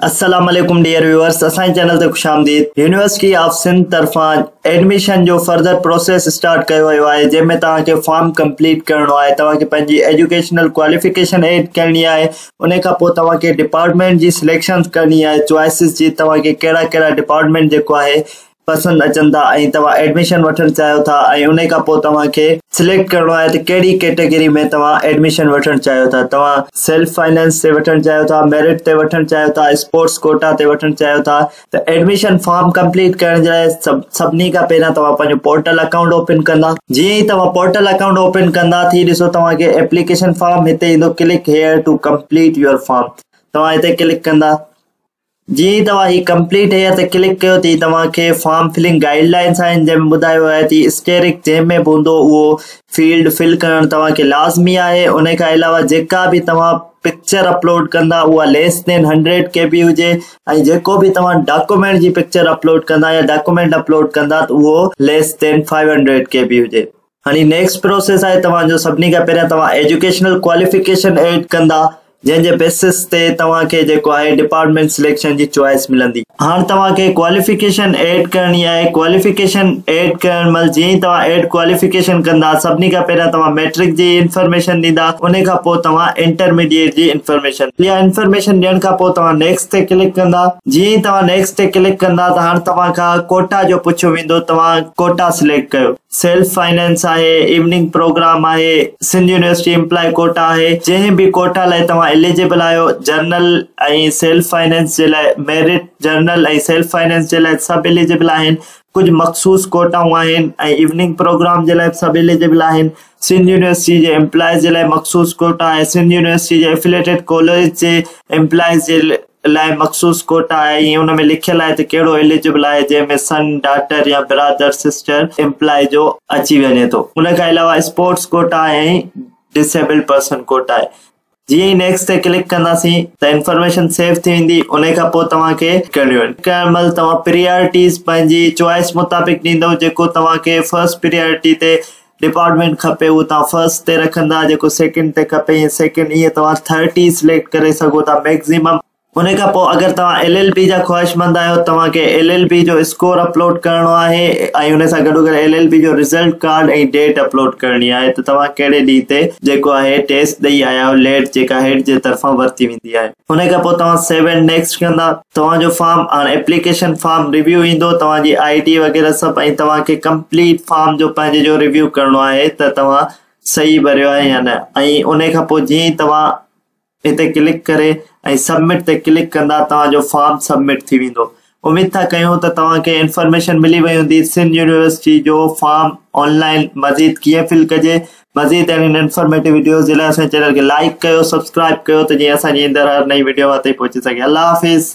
السلام عليڪم dear viewers اسان جي چينل تي خوش آمديد يونيورسٽي آف سنڌ طرفان ايڊميشن جو فردر پروسيس اسٽارٽ ڪيو ويو آهي جنهن ۾ توهان کي فارم ڪمپليٽ ڪرڻو آهي توهان کي پنهنجي ايجوڪيشنل ڪواليفڪيشن ايڊ ڪرڻي آهي ان کان پوء توهان کي ڊپارٽمينٽ جي سليڪشن ڪرڻي آهي چوائسز جي توهان کي ڪهڙا ڪهڙا ڊپارٽمينٽ جيڪو آهي پسند اچن ٿا ۽ توهان ايڊميشن وٺڻ چاهيو ٿا ۽ انهي کان پوء توهان کي سليڪٽ ڪرڻو آهي ته ڪهڙي ڪيٽيگري ۾ توهان ايڊميشن وٺڻ چاهيو ٿا توهان سيلف فائنانس تي وٺڻ چاهيو ٿا ميرٽ تي وٺڻ چاهيو ٿا اسپورٽس ڪوٽا تي وٺڻ چاهيو ٿا ته ايڊميشن فارم ڪمپليٽ ڪرڻ جي لاء سڀني کان پهريان توهان پنهنجو پورٽل اڪائونٽ اوپن ڪندا جيئن ئي توهان پورٽل اڪائونٽ اوپن ڪندا ٿي ڏسو توهان کي ايپليڪيشن فارم هتي ايندو click here to complete your form توهان هتي ڪلڪ ڪندا جيئن ئي توهان هي ڪمپليٽ هيئر تي ڪلڪ ڪيو ته هي توهان کي فارم فلنگ گائيڊ لائنس آهن جنهن ۾ ٻڌايو ويو آهي ته اسٽيرڪ جنهن ۾ به هوندو اهو فيلڊ فل ڪرڻ توهان کي لازمي آهي ان کان علاوه جيڪا به توهان پڪچر اپلوڊ ڪندا اها ليس دين 100 ڪي بي هجي ۽ جيڪو به توهان ڊاڪومينٽ جي پڪچر اپلوڊ ڪندا يا ڊاڪومينٽ اپلوڊ ڪندا ته اهو ليس دين 500 ڪي بي هجي. هاڻي نيڪسٽ پروسيس آهي توهان جو سڀني کان پهريان توهان ايجوڪيشنل ڪواليفڪيشن ايڊ ڪندا جنهن جي بيسس تي توهان کي جيڪو آهي ڊپارٽمينٽ سليڪشن جي چوائس ملندي. هاڻ توهان کي ڪواليفڪيشن ايڊ ڪرڻي آهي ڪواليفڪيشن ايڊ ڪرڻ مهل جيئن ئي توهان ايڊ ڪواليفڪيشن ڪندا سڀني کان پهريان توهان ميٽرڪ جي انفارميشن ڏيندا انهي کان پوء توهان انٽرميڊيٽ جي انفارميشن اها انفارميشن ڏيڻ کان پوء توهان نيڪسٽ تي ڪلڪ ڪندا جيئن ئي توهان نيڪسٽ تي ڪلڪ ڪندا ته هاڻ توهان کان ڪوٽا جو پڇيو ويندو توهان ڪوٽا سليڪٽ ڪيو. سيلف فائنانس آهي، ايوننگ پروگرام آهي، سنڌ يونيورسٽي امپلائي ڪوٽا آهي، جنهن به ڪوٽا لاء توهان اليجبل آهيو، جنرل ۽ سيلف فائنانس جي لاء ميرٽ، جنرل ۽ سيلف فائنانس جي لاء سڀ اليجبل آهن، ڪجهه مخصوص ڪوٽائون آهن ۽ ايوننگ پروگرام جي لاء به سڀ اليجبل آهن، سنڌ يونيورسٽي جي امپلائيز جي لاء مخصوص ڪوٽا آهي، سنڌ يونيورسٽي جي افليٽيڊ ڪاليج جي امپلائيز جي لاء مخصوص ڪوٽا آهي ۽ ان ۾ لکيل آهي ته ڪهڙو اليجبل آهي جنهن ۾ سن، ڊاٽر يا برادر، سسٽر امپلائي جو اچي وڃي ٿو. ان کان علاوه اسپورٽس ڪوٽا ۽ ڊسيبلڊ پرسن ڪوٽا آهي. جيئن ئي نيڪسٽ تي ڪلڪ ڪنداسين ته انفارميشن سيو ٿي ويندي ان کان پوء توهان کي ڪرڻيون آهن. ڪرڻ مهل توهان پريارٽيز پنهنجي چوائس مطابق ڏيندؤ جيڪو توهان کي فرسٽ پريارٽي تي ڊپارٽمينٽ کپي اهو توهان فرسٽ تي رکندا جيڪو سيڪنڊ تي کپي ائين سيڪنڊ ائين توهان ٿرٽي سليڪٽ ڪري سگهو ٿا ميڪزيمم. ان کان پوء اگر توهان ايل ايل بي جا خواهشمند آهيو توهان کي ايل ايل بي جو اسڪور اپلوڊ ڪرڻو آهي ۽ ان سان گڏوگڏ ايل ايل بي جو رزلٽ ڪارڊ ۽ ڊيٽ اپلوڊ ڪرڻي آهي ته توهان ڪهڙي ڏينهن تي جيڪو آهي ٽيسٽ ڏئي آيا آهيو ليٽ جيڪا هيڊ جي طرفان ورتي ويندي آهي. ان کان پوء توهان سيو اينڊ نيڪسٽ ڪندا توهان جو فارم هاڻ ايپليڪيشن فارم ريويو ايندو توهان جي I D وغيره سڀ ۽ توهان کي ڪمپليٽ فارم جو پنهنجي جو ريويو ڪرڻو آهي ته توهان صحيح ڀريو آهي يا نه ۽ ان کان پوء جيئن ئي توهان هتي ڪلڪ ڪري ۽ سبمٽ تي ڪلڪ ڪندا توهان جو فارم سبمٽ ٿي ويندو اميد ٿا ڪيون ته توهان کي انفارميشن ملي وئي هوندي سنڌ يونيورسٽي جو فارم آن لائن مزيد ڪيئن فل ڪجي مزيد اهڙين انفارميٽو وڊيوز جي لاء اسان جي چينل کي لائيڪ ڪيو سبسڪرائب ڪيو ته جيئن اسان جي ايندڙ هر نئين وڊيو اوهان تائين پهچي سگهي الله حافظ.